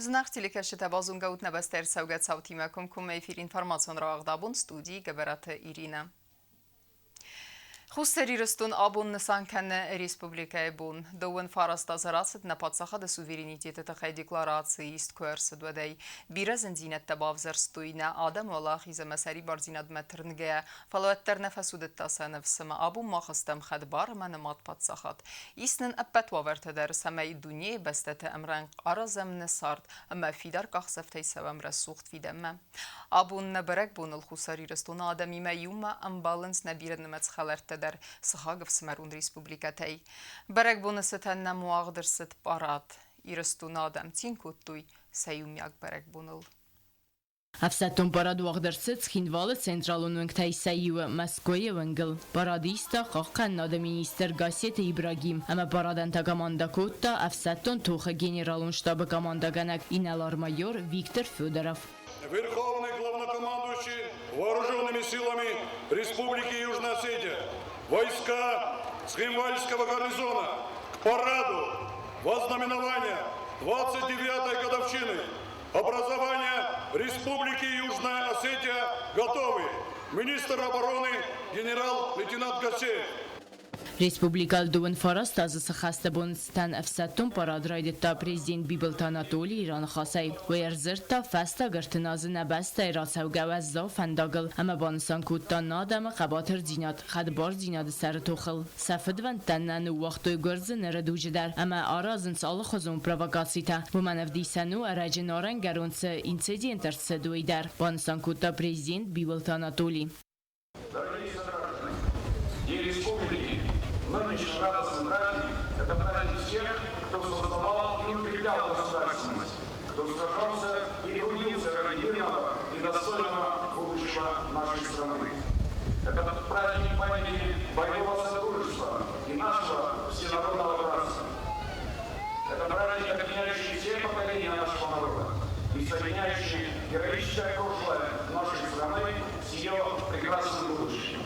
Зынаргъ телекӕсджытӕ, базонгӕ ут нӕ бӕстӕйы ӕрцӕугӕ цаутимӕ комкоммӕ эфир информацион рауагъд абон студийы Гӕбӕраты Иринӕ. Хуссар Ирыстон абон нысан кӕны республикӕйы бон. Дыууын фараст азы рацыд нӕ паддзахады суверенитеты тыххӕй деклараци ист куы ӕрцыд, уӕдӕй. Бирӕ зындзинӕдтӕ бавзӕрстой нӕ адӕм уӕлахиз ӕмӕ сӕрибардзинадмӕ тырнгӕйӕ, фӕлӕ уӕддӕр нӕ фӕцудыдта сӕ ныфс ӕмӕ абон мах стӕм хӕдбар ӕмӕ нымад паддзахад. Ис нын ӕппӕт уавӕртӕ дӕр, цӕмӕй дунейы бӕстӕты ӕмрӕнхъ аразӕм нӕ цард ӕмӕ фидар къахдзӕфтӕй цӕуӕм рӕсугъд фидӕнмӕ. Абон нӕ бӕрӕгбоныл Хуссар Ирыстоны адӕмимӕ иумӕ ӕмбӕлынц нӕ бирӕнымӕц хӕлӕрттӕ дӕр сыхаг ӕфсымӕрон республикӕтӕй. Бӕрӕгбоны цытӕн нӕм уагъд ӕрцыд парад. Ирыстоны адӕм цин кодтой сӕ иумиаг бӕрӕгбоныл. Ӕфсӕддон парад уагъд ӕрцыд Цхинвалы централон уынгтӕй сӕ иуы, Мӕскуыйы уынгыл. Парад иста хъахъхъӕнынады министр Гассеты Ибрагим ӕмӕ парадӕн та командӕ кодта ӕфсӕддон тохы генералон штабы командӕгӕнӕг инӕлар-майор Виктор Федоров. Верховный главнокомандующий вооруженными силами Республики Южная Осетия, войска Цхинвальского гарнизона к параду вознаменования 29-й годовщины образования Республики Южная Осетия готовы. Министр обороны генерал-лейтенант Гасеев. Республикӕйы дыууын фараст азы цы хӕсты бон цытӕн ӕфсӕддон парад райдыдта президент Бибылты Анатолийы раныхасӕй. Уый ӕрдзырдта фӕстаг 30 азы нӕ бӕстӕйы рацӕугӕ уӕззау фӕндагыл ӕмӕ банысан кодта нӕ адӕмы хъӕбатырдзинад, хӕдбардзинады сӕры тохыл. Сӕ фыдвӕндтӕ нӕ ныууагътой гуырдзы ныры дуджы дӕр ӕмӕ аразынц алыхуызон провокацитӕ. Уымӕн ӕвдисӕн у, ӕрӕджы арӕнгӕрон цы инцидент ӕрцыд, уый дӕр, банысан кодта президент Бибылты Анатоли. Дорогие сограждане, День Республики, нынешний радостный праздник – это праздник всех, кто создавал и укреплял государственность, кто сражался и трудился ради мирного и достойного будущего нашей страны. Это праздник памяти боевого содружества и нашего всенародного братства. Это праздник, объединяющий все поколения нашего народа и соединяющий героическое прошлое нашей страны с ее прекрасным будущим.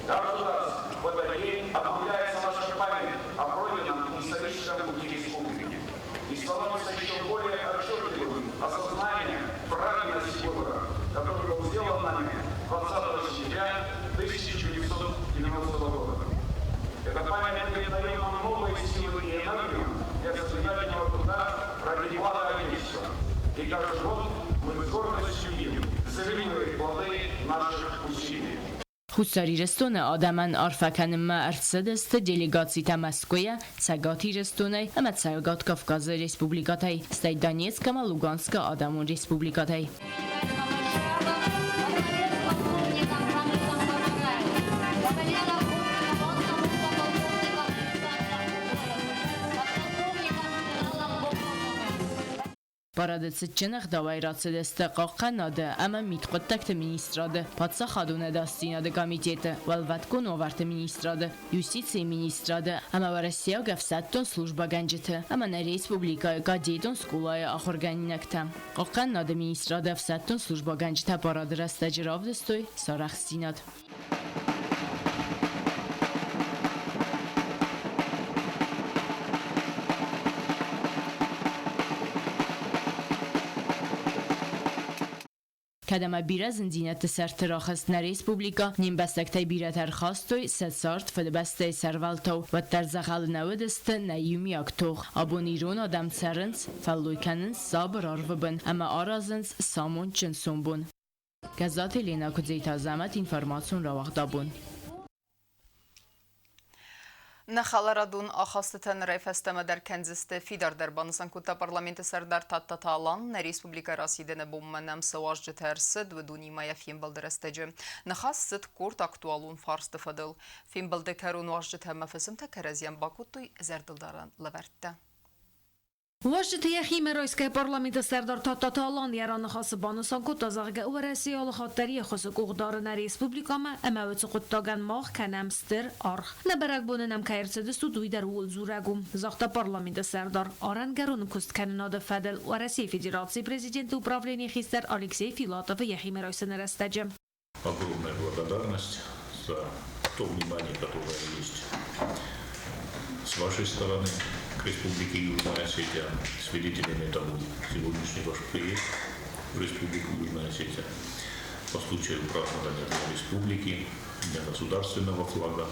Каждый раз в этот день обновляется наша память о пройденном историческом пути республики и становится еще более отчетливым осознание правильности выбора, который был сделан нами 20 сентября 1990 года. Эта память придает нам новые силы и энергию для созидательного труда ради блага Отечества. И каждый год мы с гордостью видим зримые плоды наших усилий. Хуссар Ирыстоны адӕмӕн арфӕ кӕнынмӕ ӕрцыдысты делегацитӕ Мӕскуыйӕ, Цӕгат Ирыстонӕй ӕмӕ Цӕгат Кавказы республикӕтӕй, стӕй Донецк ӕмӕ Луганскы адӕмон республикӕтӕй. Парады цытджын ӕгъдауӕй рацыдысты Хъахъхъӕнады ӕмӕ мидхъуыддӕгты министрады, Паддзахадон ӕдасдзинады комитеты, Уӕлвӕткон уавӕрты министрады, Юстицийы министрады ӕмӕ уӕрӕсейаг ӕфсӕддон службӕгӕнджыты ӕмӕ нӕ республикӕйы кадетон скъолайы ахуыргӕнинӕгтӕ. Хъахъхъӕнынады министрады ӕфсӕддон службӕгӕнджытӕ парады рӕстӕджы равдыстой сӕ арӕхстдзинад. Кӕд ӕмӕ бирӕ зындзинӕдты сӕрты рахызт нӕ республикӕ, не мбӕстӕгтӕй бирӕтӕ ӕрхастой сӕ цард Фыдыбӕстӕйы сӕрвӕлтау, уӕддӕр дзӕгъӕлы нӕ уыдысты нӕ иумиаг тох. Абон ирон адӕм цӕрынц, фӕллой кӕнынц сабыр арвы бын ӕмӕ аразынц сӕ амондджын сомбон. Гӕззаты Ленӕ Куыдзеты Азӕмӕт информацион рауагъд абон. Нӕ хӕларадон ахастытӕ нырӕй фӕстӕмӕ дӕр кӕндзысты фидардӕр, банысан кодта парламенты сӕрдар Тадтаты Алан. Нӕ республикӕ расидӕны бонмӕ нӕм цы уазджытӕ ӕрцыд, уыдонимӕ йӕ фембӕлды рӕстӕджы ныхас цыд къорд актуалон фарсты фӕдыл. Фембӕлды кӕрон уазджытӕ ӕмӕ фысымтӕ кӕрӕдзийӕн бакодтой зӕрдылдарӕн лӕвӕрттӕ. Уазджыты йӕхимӕ райсгӕ парламенты сӕрдар Тадтаты Алан йӕ раныхасы банысан кодта, зӕгъгӕ, Уӕрӕсейы алыхатт дӕр йе ххуысы къух дары нӕ республикӕмӕ ӕмӕ уыцы хъуыддагӕн мах кӕнӕм стыр аргъ. Нӕ бӕрӕгбоны нӕм кӕй ӕрцыдыстут, уый дӕр ууыл дзурӕг у, загъта парламенты сӕрдар. Арӕнгӕроны куыст кӕнынады фӕдыл Уӕрӕсейы Федерацийы Президенты управленийы хистӕр Алексей Филатовы йӕхимӕ райсыны рӕстӕджы. Огромная благодарность за то внимание, которое есть с вашей стороны к Республике Южная Осетия. Свидетелями того сегодняшний ваш приезд в Республику Южная Осетия по случаю празднования Дня Республики, Дня государственного флага.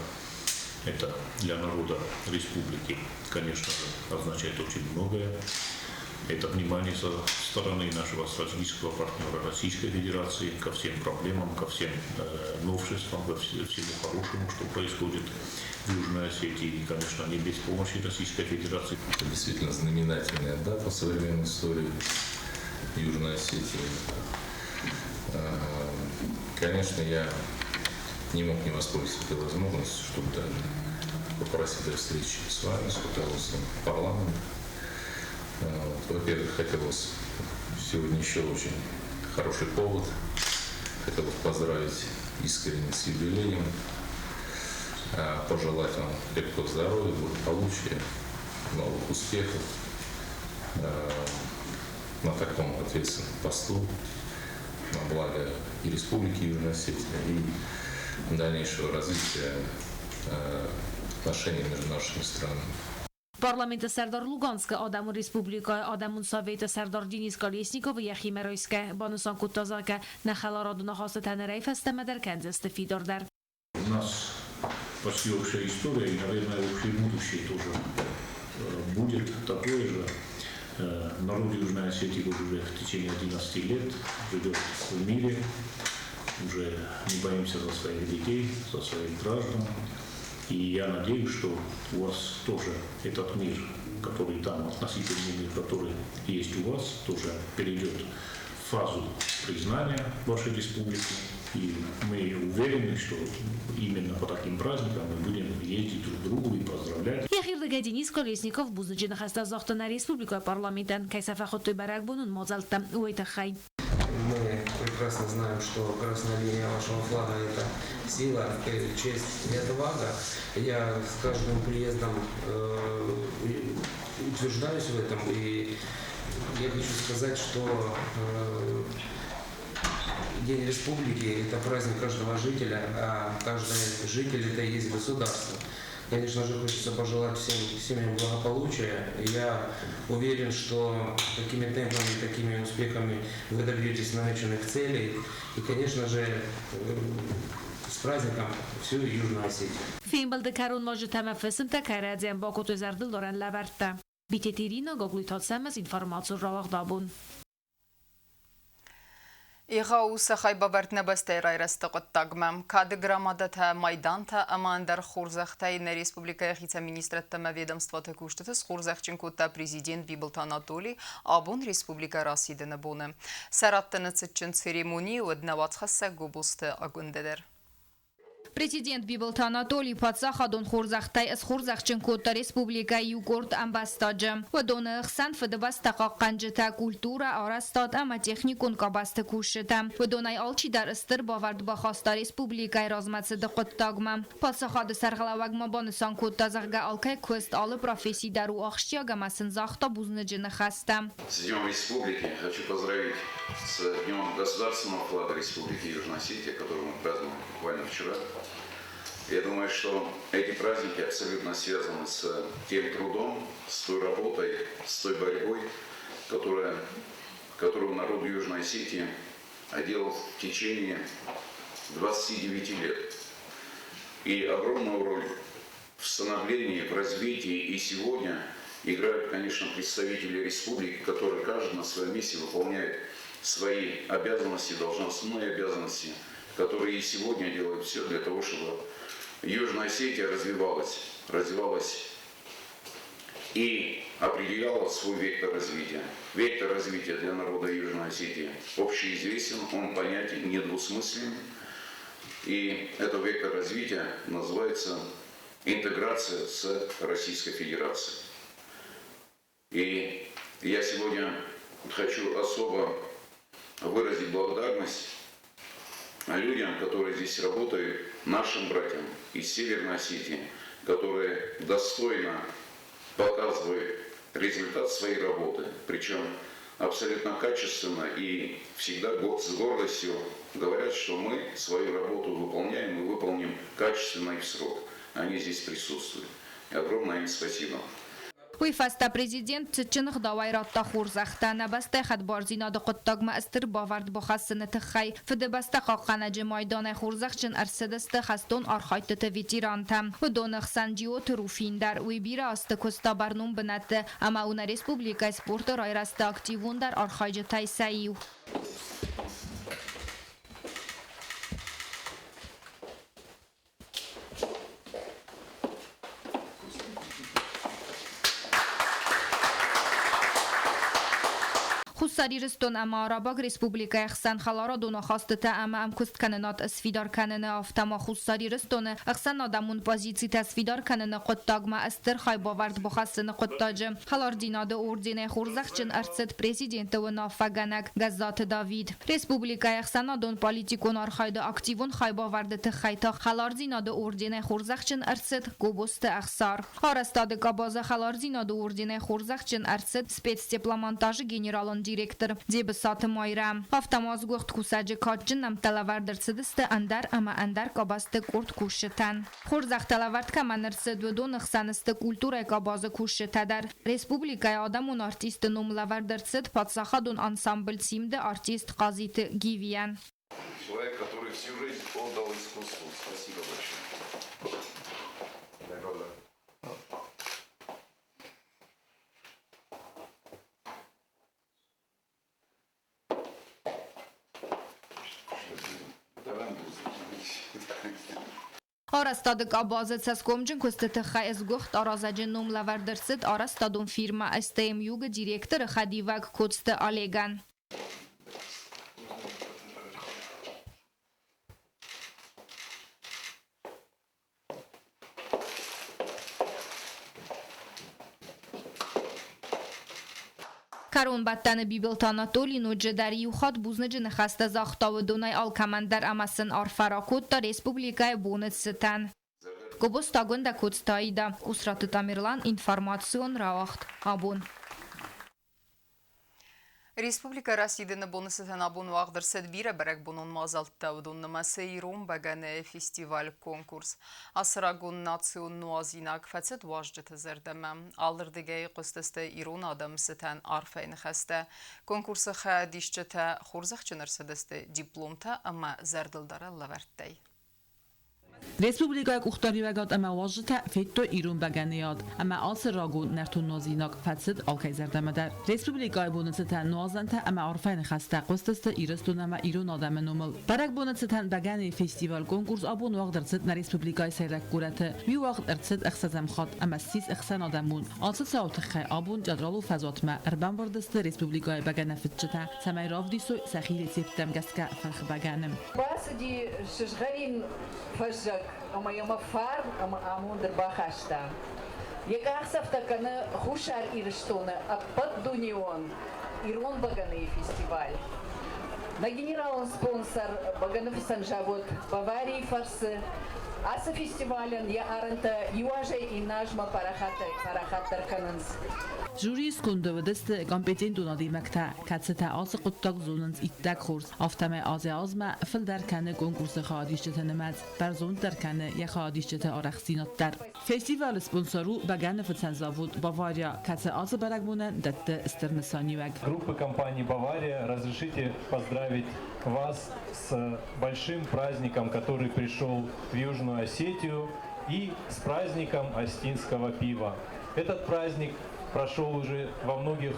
Это для народа республики, конечно же, означает очень многое. Это внимание со стороны нашего стратегического партнера Российской Федерации ко всем проблемам, ко всем новшествам, ко всему хорошему, что происходит в Южной Осетии. И, конечно, не без помощи Российской Федерации. Это действительно знаменательная дата в современной истории Южной Осетии. Конечно, я не мог не воспользоваться этой возможностью, чтобы попросить о встрече с вами, с руководством парламента. Во-первых, хотелось сегодня еще очень хороший повод. Хотел бы поздравить искренне с юбилеем, пожелать вам крепкого здоровья, благополучия, новых успехов на таком ответственном посту, на благо и Республики Южная Осетия, и дальнейшего развития отношений между нашими странами. Парламенты сӕрдар Луганскы Адӕмон Республикӕйы Адӕмон Советы сӕрдар Денис Колесников йӕхимӕ райсгӕ банысан кодта, зӕгъгӕ, нӕ хӕларадон ахастытӕ нырӕй фӕстӕмӕ дӕр кӕндзысты фидардӕр. У нас почти общая история и, наверное, общее будущее тоже будет такое же. Народ Южной Осетии вот уже в течение 11 лет живет в мире, уже не боимся за своих детей, за своих граждан. И я надеюсь, что у вас тоже этот мир, который там, относительный мир, который есть у вас, тоже перейдет в фазу признания вашей республики. И мы уверены, что именно по таким праздникам мы будем ездить друг к другу и поздравлять. Йӕхирдыгӕй Денис Колесников бузныджы ныхӕстӕ загъта нӕ республикӕйы парламентӕн, кӕй сӕ фӕхуыдтой бӕрӕгбонон мадзӕлттӕм, уый тыххӕй. Мы прекрасно знаем, что красная линия вашего флага – это сила, честь и отвага. Я с каждым приездом утверждаюсь в этом. И я хочу сказать, что День Республики – это праздник каждого жителя, а каждый житель – это и есть государство. Конечно же, хочется пожелать всем семьям благополучия. Я уверен, что такими темпами, такими успехами вы добьетесь намеченных целей. И, конечно же, с праздником всю Южную Осетию. Фембӕлды кӕрон ма уазджытӕ ӕмӕ фысымтӕ кӕрӕдзийӕн бакодтой зӕрдылдарӕн лӕвӕрттӕ. Битеты Ирина, Гаглойты Ацӕмӕз, информацион рауагъд Абон. Егъау сӕ хайбавӕрд нӕ бӕстӕйы райрӕзты хъуыддагмӕ. Кады грамотатӕ, майдантӕ ӕмӕ ӕндӕр хорзӕхтӕй нӕ республикӕйы хицӕн министрӕдтӕ ӕмӕ ведомствоты кустыты схорзӕхджын кодта президент Бибылты Анатоли абон республикӕ расидыны боны. Сӕ раттыны цытджын церемонийы уыд нӕ уацхӕссӕг Гобозты Агуындӕ дӕр. Президент Бибылты Анатолий паддзахадон хорзӕхтӕй схорзӕхджын кодта республикӕйы иу къорд ӕмбӕстаджы. Уыдоны хсӕн Фыдыбӕстӕ хъахъхъӕнджытӕ, культурӕ, арӕзтад ӕмӕ техникон къабӕзты кусджытӕ. Уыдонӕй алчидӕр стыр бавӕрд бахаста республикӕйы размӕцыды хъуыддагмӕ. Паддзахады сӕргълӕууӕг ма банысан кодта, зӕгъгӕ, алкӕй куыст, алы професси дӕр у ахсджиаг ӕмӕ сын загъта бузныджы ныхӕстӕ. С Днем Республики хочу поздравить с Днем государственного флага Республики Южная Осетия, который мы праздновали буквально вчера. Я думаю, что эти праздники абсолютно связаны с тем трудом, с той работой, с той борьбой, которую народ Южной Осетии делал в течение 29 лет. И огромную роль в становлении, в развитии и сегодня играют, конечно, представители республики, которые каждый на своем месте выполняет свои обязанности, должностные обязанности, которые и сегодня делают все для того, чтобы Южная Осетия развивалась, развивалась и определяла свой вектор развития. Вектор развития для народа Южной Осетии общеизвестен, он понятен, недвусмыслен. И этот вектор развития называется интеграция с Российской Федерацией. И я сегодня хочу особо выразить благодарность людям, которые здесь работают, нашим братьям из Северной Осетии, которые достойно показывают результат своей работы, причем абсолютно качественно и всегда с гордостью говорят, что мы свою работу выполняем и выполним качественно и в срок. Они здесь присутствуют. И огромное им спасибо. Уый фӕстӕ президент цытджын ӕгъдауӕй радта хорзӕхтӕ нӕ бӕстӕйы хӕдбардзинады хъуыддагмӕ стыр бавӕрд бахӕссыны тыххӕй. Фыдыбӕстӕ хъахъхъӕнӕджы майданӕй хорзӕхджын ӕрцыдысты хӕстон архайдтыты ветерантӕ. Уыдоны хсӕн Джиоты Руфин дӕр. Уый бирӕ азты куыста бӕрнон бынӕтты ӕмӕ у нӕ республикӕйы спорты райрӕзты активондӕр архайджытӕй сӕ иу. Хуссар Ирыстон ӕмӕ Арабаг Республикӕйы хсӕн хӕларадон ахастытӕ ӕмӕ ӕмкуысткӕнынад сфидар кӕныны, афтӕ ма Хуссар Ирыстоны ӕхсӕнадӕмон позицитӕ сфидар кӕныны хъуыддагмӕ стыр хайбавӕрд бахӕссыны хъуыддаджы Хӕлардзинады орденӕй хорзӕхджын ӕрцыд президенты уынаффӕгӕнӕг Гӕззаты Давид. Республикӕйы ӕхсӕнадон-политикон архайды активон хайбавӕрды тыххӕй та Хӕлардзинады орденӕй хорзӕхджын ӕрцыд Гобозты Ӕхсар. Арӕзтады къабазы Хӕлардзинады орденӕй хорзӕхджын ӕрцыд спецтепломонтажы генералон директор Дзебысаты Майрӕ. Афтӕ ма сгуыхт кусӕджы кадджын нӕмттӕ лӕвӕрд ӕрцыдысты ӕндӕр ӕмӕ ӕндӕр къабӕзты къорд кусджытӕн. Хорзӕхтӕ лӕвӕрд кӕмӕн ӕрцыд, уыдоны хсӕн сты культурӕйы къабазы кусджытӕ дӕр. Республикӕйы адӕмон артисты ном лӕвӕрд ӕрцыд паддзахадон ансамбль «Симд-ы» артист Хъазиты Гивийӕн. Человек, который всю жизнь отдал искусству. Спасибо большое. Награда. Арӕзтады къабазы цӕсгомджын куысты тыххӕй сгуыхт аразӕджы ном лӕвӕрд ӕрцыд арӕзтадон фирмӕ СТМ-Юг-ы директоры хӕдивӕг Коцты Олегӕн. Кӕронбӕттӕны Бибылты Анатоли ноджыдӕр иу хатт бузныджы ныхӕстӕ загъта уыдонӕй алкӕмӕн дӕр ӕмӕ сын арфӕ ракодта республикӕйы боны цытӕн. Гобозты Агуындӕ Коцты Аидӕ, Къусраты Тамерлан, информацион рауагъд. Абон. Республикӕ расидыны боны цытӕн абон уагъд ӕрцыд бирӕ бӕрӕгбонон мадзӕлттӕ, уыдон нымӕцы ирон бӕгӕныйы фестиваль-конкурс. Ацы рагон национ нуазинаг фӕцыд уазджыты зӕрдӕмӕ. Алырдыгӕй хъуыстысты ирон адӕмы цытӕн арфӕйы ныхӕстӕ. Конкурсы хайадисджытӕ хорзӕхджын ӕрцыдысты дипломтӕ ӕмӕ зӕрдылдарӕн лӕвӕрттӕй. Республикӕйы къухдариуӕгад ӕмӕ уазджытӕ федтой ирон бӕгӕныйад ӕмӕ ацы рагон нӕртон нуазинаг фӕцыд алкӕй зӕрдӕмӕ дӕр. Республикӕйы боны цытӕн нуазӕнтӕ ӕмӕ арфӕйы ныхӕстӕ хъуыстысты Ирыстон ӕмӕ ирон адӕмы номыл. Бӕрӕгбоны цытӕн бӕгӕныйы фестиваль-конкурс абон уагъд ӕрцыд нӕ республикӕйы сӕйраг горӕты. Уый уагъд ӕрцыд ӕхсӕзӕм хатт ӕмӕ ссис ӕхсӕнадӕмон. Ацы цауы тыххӕй абон театралон фӕзуатмӕ ӕрбамбырд сты республикӕйы бӕгӕныфыцджытӕ, цӕмӕй равдисой сӕхи рецепттӕм гӕсгӕ фых бӕгӕны. Бацыди сызгъӕрин фӕззӕг ӕмӕ йӕм фарн ӕмӕ амонд ӕрбахаста. Йӕ къахдзӕфтӕ кӕны Хуссар Ирыстоны ӕппӕтдунеон ирон бӕгӕныйы фестиваль. Нӕ генералон спонсор бӕгӕныфыцӕн завод Баварийы фӕрцы ацы фестивалӕн йӕ арӕнтӕ иу азӕй иннӕ азмӕ парахатдӕр кӕнынц. Жюрийы сконды уыдысты компетентон адӕймӕгтӕ, кӕцытӕ ацы хъуыддаг зонынц иттӕг хорз. Афтӕмӕй азӕй-азмӕ фылдӕр кӕны конкурсы хайадисджыты нымӕц, бӕрзонддӕр кӕны йӕ хайадисджыты арӕхстдзинад дӕр. Фестивалы спонсор у бӕгӕныфыцӕн завод «Бавария», кӕцы ацы бӕрӕгбонӕн дӕтты стыр нысаниуӕг. Группы компании «Бавария» разрешите поздравить вас с большим праздником, который пришел в Южную Осетию, и с праздником остинского пива. Этот праздник прошел уже во многих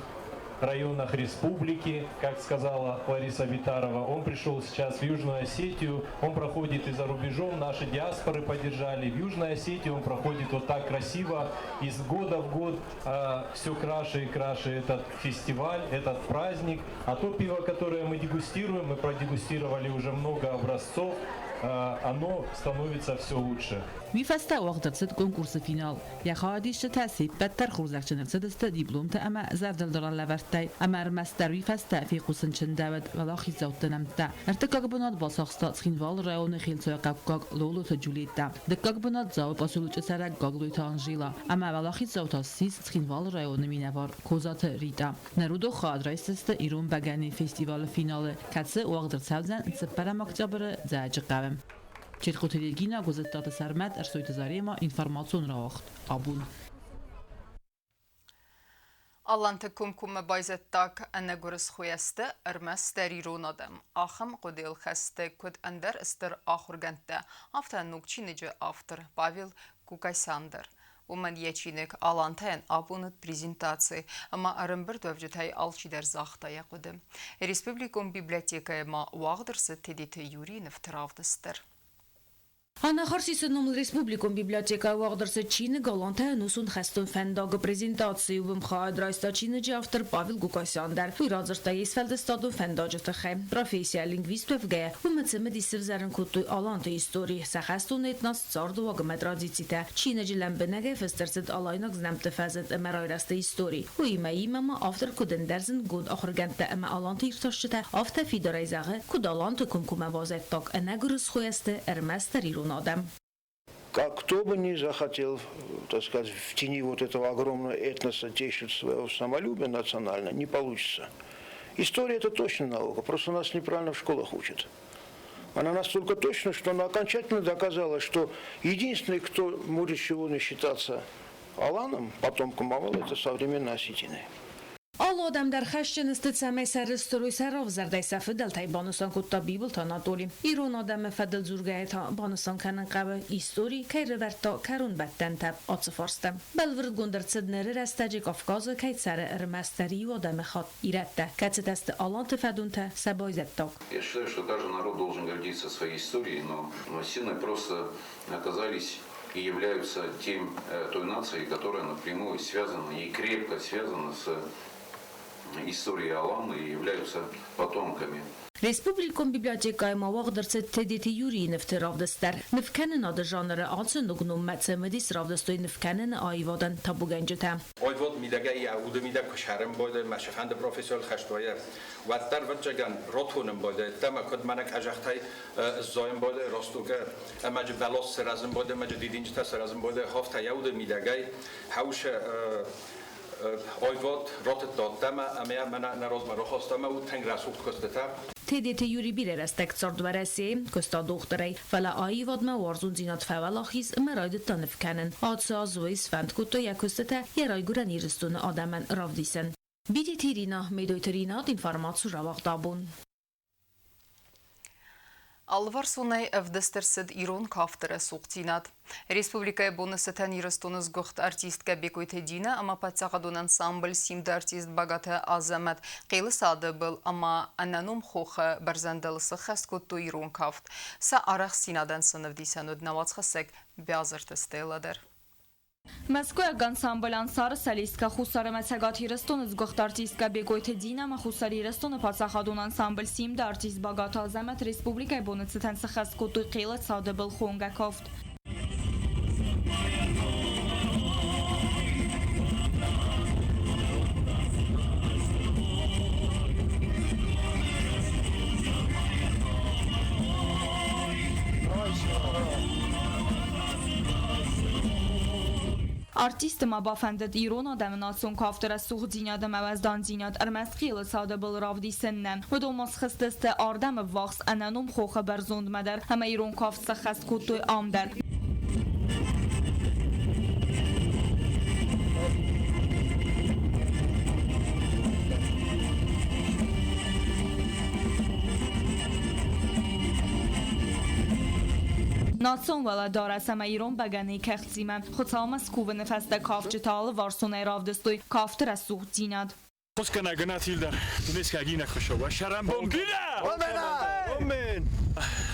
районах республики, как сказала Лариса Битарова. Он пришел сейчас в Южную Осетию, он проходит и за рубежом, наши диаспоры поддержали. В Южной Осетии он проходит вот так красиво, из года в год все краше и краше этот фестиваль, этот праздник. А то пиво, которое мы дегустируем, мы продегустировали уже много образцов, оно становится все лучше. Уый фӕстӕ уагъд ӕрцыд конкурсы финал. Йӕ хайадисджытӕ се ппӕт дӕр хорзӕхджын ӕрцыдысты дипломтӕ ӕмӕ зӕрдылдарӕн лӕвӕрттӕй, ӕмӕ ӕрмӕстдӕр уый фӕстӕ фехъусын чындӕуыд уӕлахиздзӕутты нӕмттӕ. Ӕртыккаг бынат бацахста Цхинвалы районы хилцойхъӕуккаг Лолоты Джульеттӕ, дыккаг бынат Дзауы поселочы цӕрӕг Гаглойты Анжела ӕмӕ уӕлахиздзау та ссис Цхинвалы районы минӕвар Козаты Ритӕ. Нӕрудо хайад райсдзысты ирон бӕгӕныйы фестивалы финалы, кӕцы уагъд ӕрцӕудзӕн цыппӕрӕм октябры Дзӕуджыхъӕуы. Четкоты Регина, Гуызыттаты Сӕрмӕт, Ӕрсойты Зарема, информацион рауагъд. Абон. Аланты комкоммӕ байзӕддаг ӕнӕгуырысхойӕ сты ӕрмӕстдӕр ирон адӕм. Ахӕм хъуыдыйыл хӕсты куыд ӕндӕр стыр ахуыргӕндтӕ, афтӕ ног чиныджы автор Павел Гукасян дӕр. Уымӕн йӕ чиныг «Алантӕ-йӕн абон уыд презентаци, ӕмӕ ӕрӕмбырдуӕвджытӕй алчидӕр загъта йӕ хъуыды. Республикон библиотекӕйы ма уагъд ӕрцыд Тедеты Юрийы нывты равдыст дӕр. Анахарсисы номыл республикон библиотекӕйы уагъд ӕрцыд чиныг «Алантӕ ӕнусон хӕстон фӕндаг-ы» презентаци. Уым хайад райста чиныджы автор Павел Гукасян дӕр. Уый радзырдта йе сфӕлдыстадон фӕндаджы тыххӕй. Профессийӕ лингвист уӕвгӕйӕ, уымӕ цымыдис сывзӕрын кодтой аланты истори, сӕ хӕстон этнос, цардыуаг ӕмӕ традицитӕ. Чиныджы лӕмбынӕгӕй фыст ӕрцыд алайнаг знӕмтты фӕзынд ӕмӕ райрӕзты истори. Уыимӕ имӕ ма автор куыд ӕндӕр зындгонд ахуыргӕндтӕ ӕмӕ аланты иртасджытӕ, афтӕ фидарӕй зӕгъы, куыд аланты комкоммӕ базӕддаг ӕнӕгуырысхойӕ сты ӕрмӕстдӕр ирон адӕм. Как кто бы ни захотел, так сказать, в тени вот этого огромного этноса тешить свое самолюбие национальное, не получится. История – это точно наука, просто нас неправильно в школах учат. Она настолько точна, что она окончательно доказала, что единственный, кто может сегодня считаться аланом, потомком Авала, это современные осетины. Алы адӕм дӕр хӕсджын сты, цӕмӕй сӕрыстыр уой сӕ равзӕрдӕй, сӕ фыдӕлтӕй, банысан кодта Бибылты Анатоли. Ирон адӕмы фӕдыл дзургӕйӕ та банысан кӕнын хъӕуы, истори кӕй рывӕрдта кӕронбӕттӕнтӕ ацы фарсты. Бӕлвырдгонд ӕрцыд ныры рӕстӕджы Кавказы кӕй цӕры ӕрмӕстдӕр иу адӕмыхатт, ирӕттӕ, кӕцытӕ сты аланты фӕдонтӕ, сӕ байзӕддаг. Я считаю, что каждый народ должен гордиться своей историей, но осетины просто оказались и являются тем, той нацией, которая напрямую связана и крепко связана с историей Алан и являются потомками. Республикон библиотекӕйы ма уагъд ӕрцыд Тедеты Юрийы нывты равдыст дӕр. Нывкӕнынады жанры ацы ног номмӕ цымыдис равдыстой нывкӕныны аивадӕн табугӕнджытӕ. Аивад мидӕгӕй йӕ уды мидӕг куы сӕрын байдайы, мӕ сыфӕнды профессионал хӕст вӕййы, уӕддӕр ӕвӕццӕгӕн ротонын байдайдта ӕмӕ куыд мӕнӕ къӕзӕхтӕй сзайын байдайы ростокы ӕмӕ джы бӕлас сырӕзын байдайы, ӕмӕ джы дидинджытӕ сырӕзын байдайы, хафтӕ йӕ уды мидӕгӕй хӕусы аивад ратыдта ӕмӕ ӕмӕ мӕнӕ нӕ размӕ рахаста ӕмӕ у тынг рӕсугъд куыстытӕ. Тедеты Юрий бирӕ рӕстӕг цард Уӕрӕсейы, куыста дохтырӕй, фӕлӕ аивадмӕ уарзондзинад фӕуӕлахиз ӕмӕ райдыдта ныв кӕнын. Ацы аз уый сфӕнд кодта йӕ куыстытӕ йӕ райгуырӕн Ирыстоны адӕмӕн равдисын. Бидиты Ирина, Медойты Ринат, информаци рауагъд абон. Алыварсонӕй ӕвдыст ӕрцыд ирон кафты рӕсугъддзинад. Республикӕйы боны цытӕн Ирыстоны сгуыхт артисткӕ Бекъойты Динӕ ӕмӕ паддзахадон ансамбль «Симд» артист Багаты Азӕмӕт Хъелы цады был ӕмӕ ӕнӕном хохы бӕрзӕндыл сыххӕст кодтой ирон кафт. Сӕ арӕхстдзинадӕн сын ӕвдисӕн уыд нӕ уацхӕссӕг Биазырты Стеллӕ дӕр. Мӕскуыйаг ансамбль «Ансар»-ы солисткӕ Хуссар ӕмӕ Цӕгат Ирыстоны сгуыхт артисткӕ Бекъойты Динӕ ӕмӕ Хуссар Ирыстоны паддзахадон ансамбль «Симд»-ы артист Багаты Азӕмӕт республикӕйы боны цытӕн сыххӕст кодтой Хъелы цады был хонгӕ кафт. Артисты ма бафӕндыд ирон адӕмы национ кафты рӕсугъддзинад ӕмӕ уӕздандзинад ӕрмӕст Хъелы цады был равдисын нӕ. Уыдон ма схызтысты ардӕм ӕввахс ӕнӕном хохы бӕрзондмӕ дӕр ӕмӕ ирон кафт сӕххӕст кодтой ам дӕр. Национ уӕлӕдарӕс ӕмӕ ирон бӕгӕныйы кӕхцимӕ Хуыцаумӕ скувыны фӕстӕ кафджытӕ алыварсонӕй равдыстой кафты рӕсугъддзинад. Хускана Гнатилдар, Дунейская гина хушова. Шарамбон бира! Омен!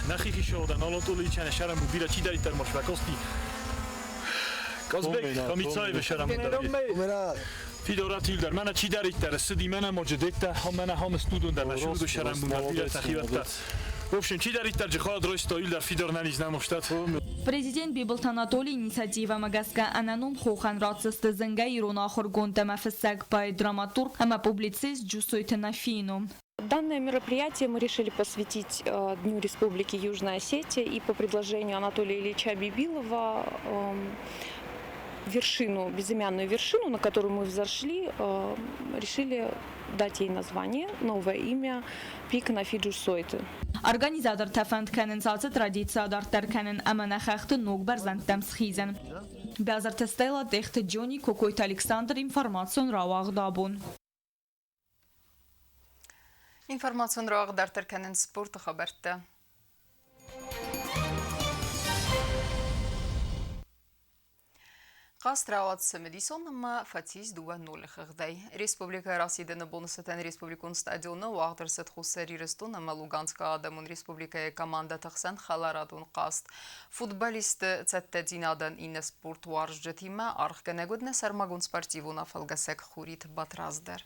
Нахи хишода, налотуличане шарамбу бира чидаритар мошва кости. Казбек, хамицаеве шарамбу. Фидоратилдар, мана чидаритар, сиди мана моджедетта, хам мана хам студондар, нашуду шарамбу бира тахиватта. В общем, чидаритар жихад ройсто илдар фидор наниз намоштат. Президент Бибылты Анатолийы инициативӕмӕ гӕсгӕ ӕнӕном хохӕн ратдзысты зынгӕ ирон ахуыргонд ӕмӕ фыссӕг, поэт, драматург ӕмӕ публицист Джусойты Нафийы ном. Данное мероприятие мы решили посвятить Дню Республики Южная Осетия и по предложению Анатолия Ильича Бибилова вершину, безымянную вершину, на которую мы взошли, решили дать ей название, новое имя Пик Нафи Джусойты. Организатортӕ фӕнд кӕнынц ацы традици адарддӕр кӕнын ӕмӕ нӕ хӕхты ног бӕрзӕндтӕм схизын. Бязырты Стелла, Тъехты Джони, Кокойты Александр, информацион рауагъд абон. Информацион рауагъд дарддӕр кӕнынц спорты хабӕрттӕ. Хъазт рауад цымыдисон ӕмӕ фӕцис 2-0 хыгъдӕй. Республикӕйы расидӕны боны цытӕн республикон стадионы уагъд ӕрцыд Хуссар Ирыстон ӕмӕ Луганскы адӕмон республикӕйы командӕты хсӕн хӕларадон хъазт. Футболистты цӕттӕдзинадӕн иннӕ спортуарзджытимӕ аргъгӕнӕг уыд нӕ сӕрмагонд спортивон афӕлгӕсӕг Хуриты Батрадз дӕр.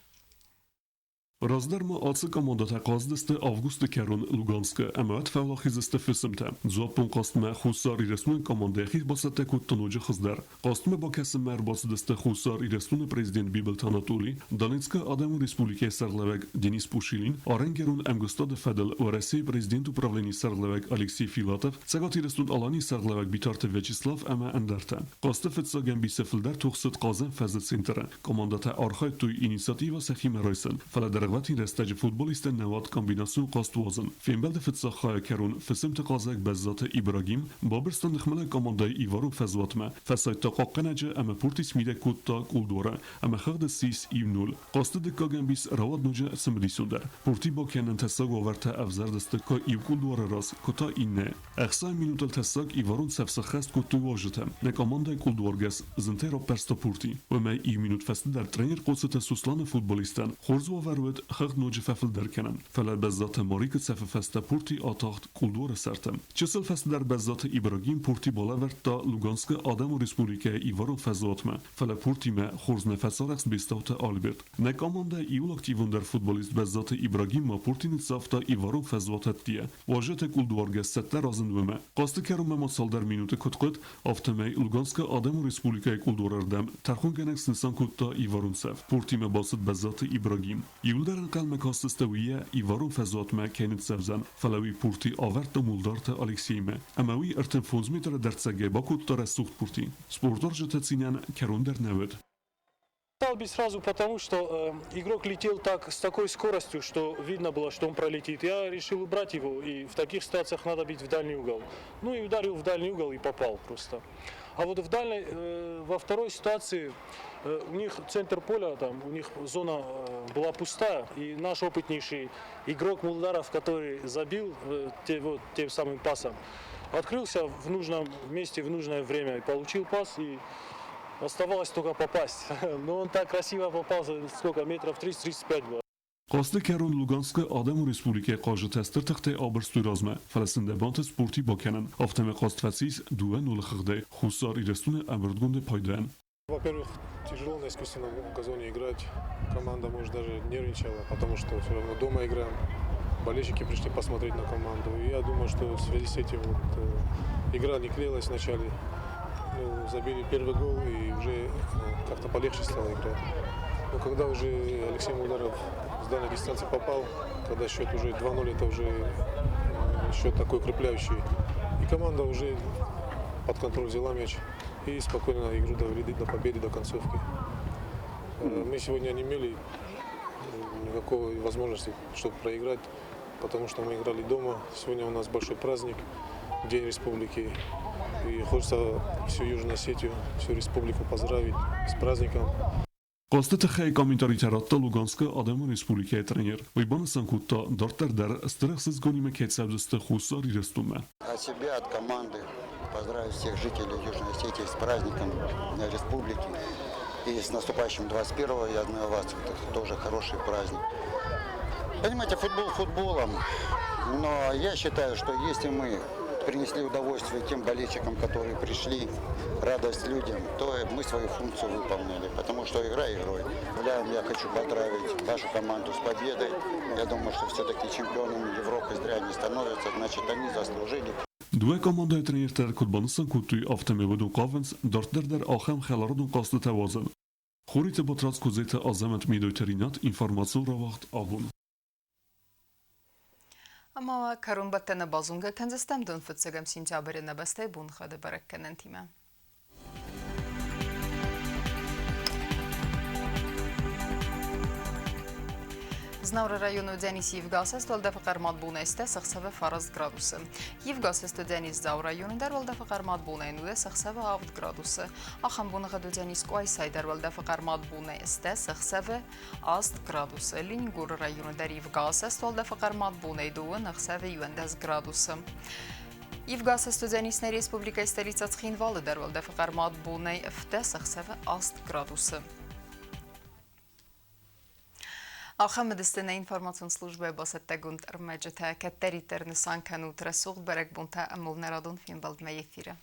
Раздӕр ма ацы командӕтӕ хъазыдысты августы кӕрон Луганскы ӕмӕ уӕд фӕуӕлахиз сты фысымтӕ. Дзуаппон хъазтмӕ Хуссар Ирыстоны командӕ йӕхи бацӕттӕ кодта ноджы хуыздӕр. Хъазтмӕ бакӕсынмӕ ӕрбацыдысты Хуссар Ирыстоны президент Бибылты Анатоли, Донецкы Адӕмон Республикӕйы сӕргълӕууӕг Денис Пушилин, арӕнгӕрон ӕмгуыстады фӕдыл Уӕрӕсейы президенты управленийы сӕргълӕууӕг Алексей Филатов, Цӕгат Ирыстон-Аланийы сӕргълӕууӕг Битарты Вячеслав ӕмӕ ӕндӕртӕ. Хъазты фыццаг ӕмбисы фылдӕр тох цыд Хъазӕн фӕзы центры. Командӕтӕ архайдтой инициативӕ сӕхимӕ райсын, фӕлӕ дӕргъвӕтин рӕстӕджы футболисттӕ нӕ уӕд комбинацион хъазт уадзын. Фембӕлды фыццаг хайы кӕрон фысымты хъазӕг Бӕззаты Ибрагим бабырста ныхмӕлӕг командӕйы иварон фӕзуатмӕ, фӕсайдта хъахъхъӕнӕджы ӕмӕ пурти смидӕг кодта къулдуары ӕмӕ хыгъды ссис 1-0. Хъазты дыккаг ӕмбис рауад ноджы цымыдисондӕр. Пурти бакӕнын тӕссаг уавӕртӕ ӕвзӕрдысты куы иу къулдуары раз, куы та иннӕ. 60 минутыл тӕссаг иварон цӕф сӕххӕст кодтой уазджытӕ. Нӕ командӕйы къулдуаргӕс зынтӕй раппӕрста пурти. Уымӕй иу минут фӕстӕдӕр тренер Хъоцыты Сусланы футболисттӕн хорз уавӕр уыд хыгъд ноджы фӕфылдӕр кӕнын. Фӕлӕ Бӕззаты Марикы цӕфы фӕстӕ пурти атахт къулдуары сӕрты. Чысыл фӕстӕдӕр Бӕззаты Ибрагим пурти балӕвӕрдта Луганскы Адӕмон Республикӕйы иварон фӕзуатмӕ, фӕлӕ пуртимӕ хорз нӕ фӕцарӕхст Бестауты Альберт. Нӕ командӕ иууыл активондӕр футболист Бӕззаты Ибрагим ма пурти ныццавта иварон фӕзуатӕттийӕ. Уазджытӕ къулдуаргӕс цӕттӕ разынд уымӕ. Хъазты кӕронмӕ ма цалдӕр минуты куыд хъуыд, афтӕмӕй Луганскы Адӕмон Республикӕйы къулдуарӕрдӕм тӕрхонгӕнӕг снысан кодта иварон цӕф. Пуртимӕ бацыд Бӕззаты Ибрагим. Иууылдӕр ӕнхъӕлмӕ кастысты уыйӕ иварон фӕзуатмӕ кӕй ныццӕвдзӕн, фӕлӕ уый пурти авӕрдта Мулдарты Алексеймӕ. Ӕмӕ уый 35 метры дӕрддзӕгӕй бакодта рӕсугъд пурти. Спортуарзджыты цинӕн кӕрон дӕр нӕ уыд. Стал бить сразу потому, что игрок летел так, с такой скоростью, что видно было, что он пролетит. Я решил убрать его, и в таких ситуациях надо бить в дальний угол. Ну и ударил в дальний угол и попал просто. А вот во второй ситуации у них центр поля, там, у них зона была пустая, и наш опытнейший игрок Мулдаров, который забил вот, тем самым пасом, открылся в нужном месте в нужное время и получил пас, и оставалось только попасть. Но он так красиво попал, сколько метров, 30-35 было. Хъазты кӕрон Луганскы Адӕмон Республикӕйы хъазджытӕ стыр тыхтӕй абырстой размӕ, фӕлӕ сын дӕ бантыст спорти бакӕнын. Афтӕмӕй хъазт фӕцис 2-0 хыгъдӕй Хуссар Ирыстоны ӕмбырдгонды пайдайӕн. Во-первых, тяжело на искусственном газоне играть. Команда, может, даже нервничала, потому что все равно дома играем. Болельщики пришли посмотреть на команду. И я думаю, что в связи с этим вот игра не клеилась вначале. Ну, забили первый гол, и уже как-то полегче стало играть. Но когда уже Алексей Мулдаров с дальней дистанции попал, когда счет уже 2-0, это уже счет такой укрепляющий. И команда уже под контроль взяла мяч и спокойно игру довели до победы, до концовки. Мы сегодня не имели никакой возможности, чтобы проиграть, потому что мы играли дома. Сегодня у нас большой праздник, День Республики. И хочется всю Южную Осетию, всю республику поздравить с праздником. Хъазты тыххӕй комментаритӕ радта Луганскы Адӕмон Республикӕйы тренер. Уый банысан кодта, дарддӕр дӕр стыр ӕхсызгонимӕ кӕй цӕудзысты Хуссар Ирыстонмӕ. От себя, от команды поздравить всех жителей Южной Осетии с праздником Дня Республики. И с наступающим 21-го, я знаю вас, вот это тоже хороший праздник. Понимаете, футбол футболом, но я считаю, что если мы принесли удовольствие тем болельщикам, которые пришли, радость людям, то мы свою функцию выполнили, потому что игра игрой. Я хочу поздравить вашу команду с победой. Я думаю, что все-таки чемпионами Европы зря не становятся, значит, они заслужили. Дыууӕ командӕйы тренертӕ куыд банысан кодтой, афтӕмӕй уыдон хъавынц дарддӕр дӕр ахӕм хӕларадон хъазтытӕ уадзын. Хориты Батрадз, Куыдзеты Азӕмӕт, Медойты Ринат, информацион рауагъд абон. Ӕмӕ кӕронбӕттӕны базонгӕ кӕндзыстӕм дон фыццӕгӕм сентябры нӕ бӕстӕйы боныхъӕды бӕрӕггӕнӕнтимӕ. Знауыры районы уыдзӕнис ивгӕ асӕст, уӕлдӕфы хъӕрмад бонӕй 8 ӕхсӕвы 9 градусы. Ивгӕ асӕст уыдзӕнис Дзауы районы дӕр, уӕлдӕфы хъӕрмад бонӕй 19 ӕхсӕвы 7 градусы. Ахӕм боныгъӕд уыдзӕнис Къуайсайы дӕр, уӕлдӕфы хъӕрмад бонӕй 8 ӕхсӕвы 8 градусы. Ленингоры районы дӕр ивгӕ асӕст, уӕлдӕфы хъӕрмад бонӕй 2 ӕхсӕвы 11 градусы. Ивгӕ асӕст уыдзӕнис нӕ республикӕйы столицӕ Цхинвалы дӕр, уӕлдӕфы хъӕрмад бонӕй 7 ӕхсӕвы 8 градусы. Ахӕм уыдысты нӕ информацион службӕйы бацӕттӕгонд ӕрмӕджытӕ. Кӕддӕриддӕр нысан кӕнут рӕсугъд бӕрӕгбонтӕ ӕмӕ нӕ радон фембӕлдмӕ эфиры.